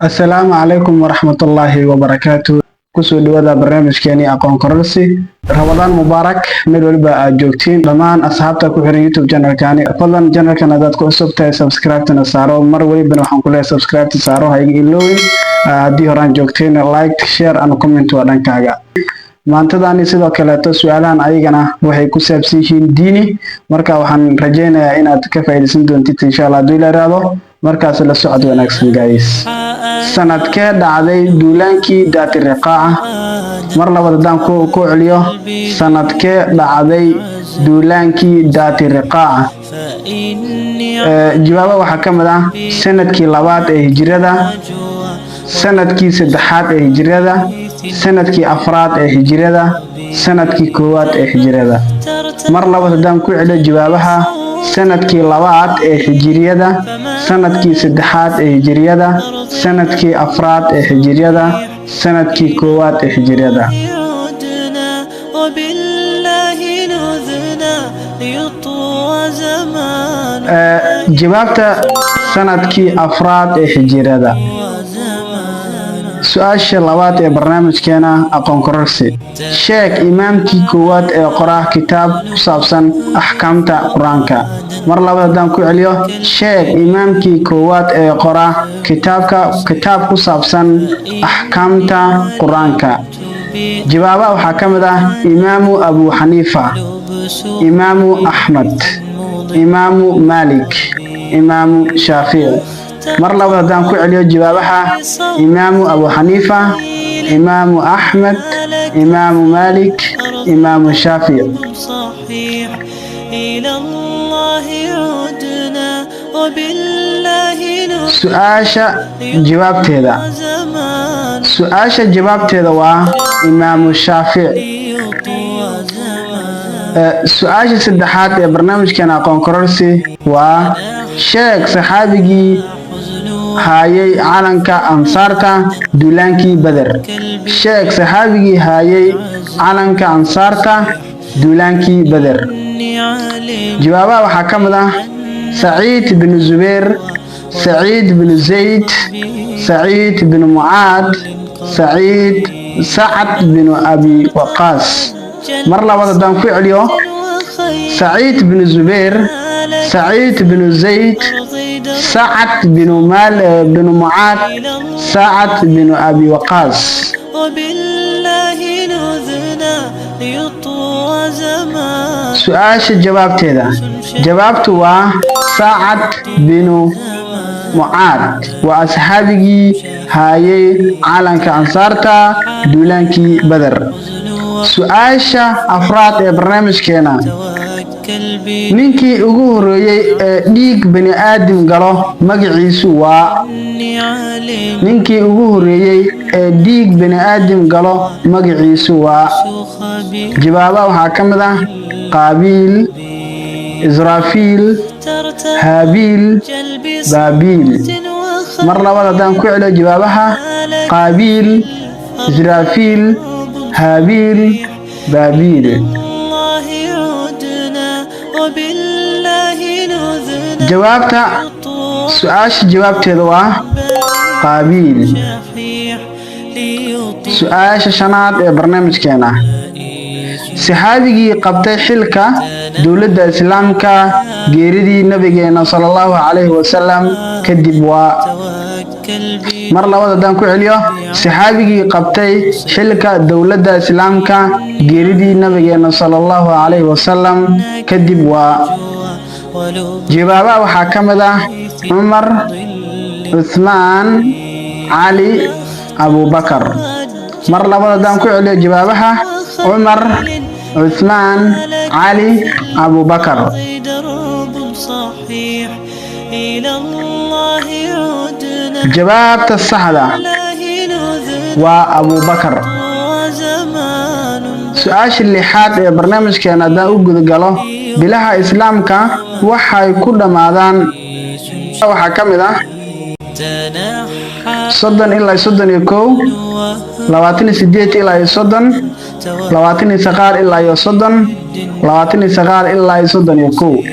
Assalaamu calaykum waraxmatullaahi wabarakaatu. Kusoo dhawaada barnaamijkeeni aqoon kororsi. Ramadaan mubaarak meel waliba aad joogtiin, dhammaan asxaabta ku xiran YouTube channelkani. Fadlan channelkan hadaad ku cusub tahay, subscribe-tana saaro. Mar walibana waxaan ku leeyahay, subscribe-ta saaro, ha iga iloowin. Haddii horaan joogteen, like, share and comment waa dhankaaga. Maantadani sidoo kaleeto su-aalahan ayagana waxay ku saabsan yihiin diini. Marka waxaan rajaynayaa inaad ka faa'iidaysan doontid, insha Allah, haddii la iraahdo. Markaas la socod wanaagsan, guys. Sanadkee dhacday duulaankii Daati Riqaaca? Mar labaad haddaan ku celiyo, sanadkee dhacday duulaankii Daati Riqaaca? Jawaaba waxaa ka mid ah sanadkii labaad ee hijrada, sanadkii saddexaad ee hijrada, sanadkii afraad ee hijrada, sanadkii koowaad ee hijrada. Mar labaad haddaan ku celiyo jawaabaha: sanadkii labaad ee hijriyada, sanadkii saddexaad ee hijriyada, sanadkii afraad ee hijriyada, sanadkii koowaad ee hijriyada. عدنا وبالله نذنا ليطوى زمان. Jawaabta: sanadkii afraad ee hijriyada. Su-aasha labaad ee barnaamijkeena aqoon kororsi: sheeg imaamkii koowaad ee qora kitaab ku saabsan axkaamta Qur-aanka. Mar labaad haddaan ku celiyo, sheeg imaamkii koowaad ee qora kitaab ku saabsan axkaamta Qur-aanka. Jawaabaha waxaa ka mid ah Imaamu Abu Xaniifa, Imaamu Axmed, Imaamu Maalik, Imaamu Shaafici. Mar labaad haddaan ku celiyo jawaabaha: Imaamu Abu Xaniifa, Imaamu Axmed, Imaamu Maalik, Imaamu Shaafici. صحيح إلى الله عدنا وبالله نذنا Su-aasha jawaabteeda. زمان. Su-aasha jawaabteeda waa Imaamu Shaafici. ليطوى زمان. Su-aasha saddexaad ee barnaamijkan aqoon kororsi waa: sheeg saxaabigii haayay calanka Ansaarta duulaankii Beder. Sheeg saxaabigii haayay calanka Ansaarta duulaankii Beder. إني علم Jawaabaha waxaa ka mid ah Saciid bin Zubeer, Saciid bin Zayd, Saciid bin Mucaad, Saciid Sacad bin Abi Waqaas. Mar labaad haddaan ku celiyo: وخير Saciid bin Zubeer, Saciid bin Zayd, Sacad bin Maal bin Mucaad, Sacad bin Abi Waqaas. وبالله نذنا ليطوى زمان. Su-aasha jawaabteeda. Jawaabtu waa Sacad binu Mucaad, waa asxaabigii haayay calanka Ansaarta duulaankii Beder. Su-aasha afraad ee barnaamijkeena: توكل بي ninkii ugu horeeyey ee dhiig bani aadam galo magaciisu waa? إني علم Ninkii ugu horeeyey ee dhiig bani aadam galo magaciisu waa? خبير. Jawaabaha waxaa ka mid ah Qaabiil, Israafiil, ترتجل Haabiil, Baabiil. وخير. Mar labaad haddaan ku celiyo jawaabaha: Qaabiil, Israafiil, Haabiil, Baabiil. الله عدنا وبالله نذنا Jawaabta. Su-aasha jawaabteeda waa Qaabiil. شحيح ليطوى. Su-aasha shanaad ee barnaamijkeena: saxaabigii qabtay xilka dowladda Islaamka geeridii nabigeena sala Allahu calayhi wasalam kadib waa? توكل بي Mar labaad haddaan ku celiyo, saxaabigii qabtay xilka dowladda Islaamka geeridii nabigeena sala Allahu calayhi wasalam kadib waa? ولب. Jawaabaha waxaa ka mid ah Cumar, Cuthmaan, Cali, Abubakar. Mar labaad haddaan ku celiyo jawaabaha: Cumar, Cuthmaan, Cali, Abubakar. درب صحيح إلى الله عدنا. Jawaabta saxda الله نذنا waa Abubakar. وزمان. Su-aasha lixaad ee barnaamijkeena haddaan u gudagalo: bilaha Islaamka waxay ku dhammaadaan? Waxaa ka mid ah تنحى 30 ilaa 31, 28 ilaa iyo 30, 29 ilaa iyo 30, 29 ilaa iyo 31.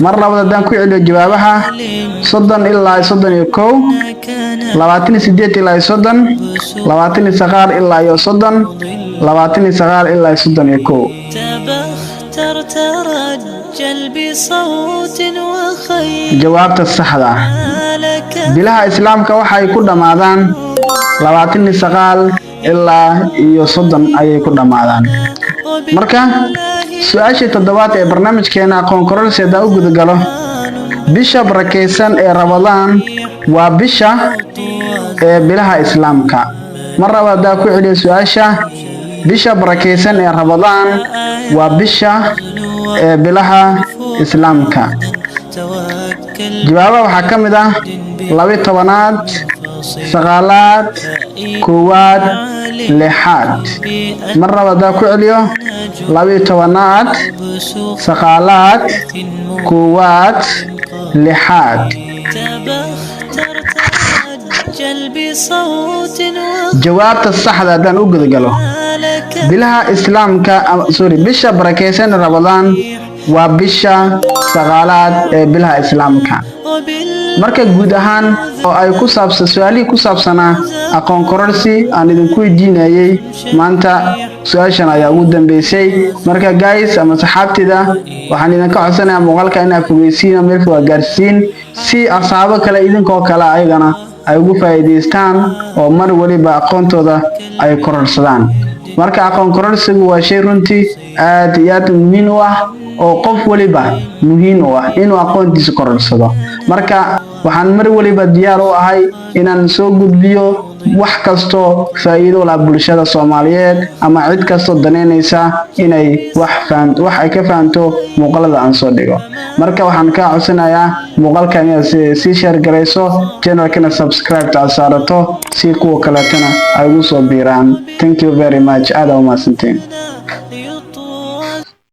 Mar labaad haddaan ku celiyo jawaabaha: 30 ilaa 31, 28 ilaa 30, 29 ilaa iyo 30, 29 ilaa 31. تبختر ترجل بصوت وخير Jawaabta saxda ah: لك bilaha Islaamka waxay ku dhammaadaan 29 ilaa iyo 30 ayay ku dhammaadaan. Marka su-aashii toddobaad ee barnaamijkeena aqoon kororsi haddaan u gudagalo: bisha barakaysan ee Ramadaan waa bisha ee bilaha Islaamka. Mar laba haddaan ku celiyo su-aasha: bisha barakaysan ee Ramadaan waa bisha ee bilaha Islaamka. توكل Jawaabaha waxaa ka mid ah 12aad, sagaalaad, koowaad, lixaad. Mar laba haddaan ku celiyo: 12aad, sagaalaad, koowaad, lixaad. تبختر ترجل بصوت Jawaabta saxda haddaan u gudagalo: وخالك bilaha Islaamka sorry, bisha barakaysan ee Ramadaan waa bisha sagaalaad ee bilaha Islaamka. وبال Marka guud ahaan oo ay ku saabsan su-aalihii ku saabsanaa aqoon kororsi aan idinku weydiinayay maanta, su-aashan ayaa ugu dambeysay. Marka guys ama saxaabtida, waxaan idinka codsanayaa muuqaalka inaad fogeysiin oo meel fog gaarsiin, si asxaabo kale idinkoo kale ayagana ay ugu faa'iidaystaan oo mar waliba aqoontooda ay kororsadaan. Marka aqoon kororsigu waa shay runtii aad iyo aad muhiim u ah, oo qof waliba muhiim u ah inuu aqoontiisa kororsado. Marka waxaan mar waliba diyaar u ahay inaan soo gudbiyo wax kastoo faa'iido u lah bulshada Soomaaliyeed ama cid kastoo danaynaysa inay wax faham, wax ay ka fahamto muuqaalada aan soo dhigo. Marka waxaan kaa codsanayaa muuqaalkan inaad sii share garayso, channelkana subscribe aad saarato, si kuwa kaleetana ay ugu soo biiraan. Thank you very much. Aad aa u mahadsantiin.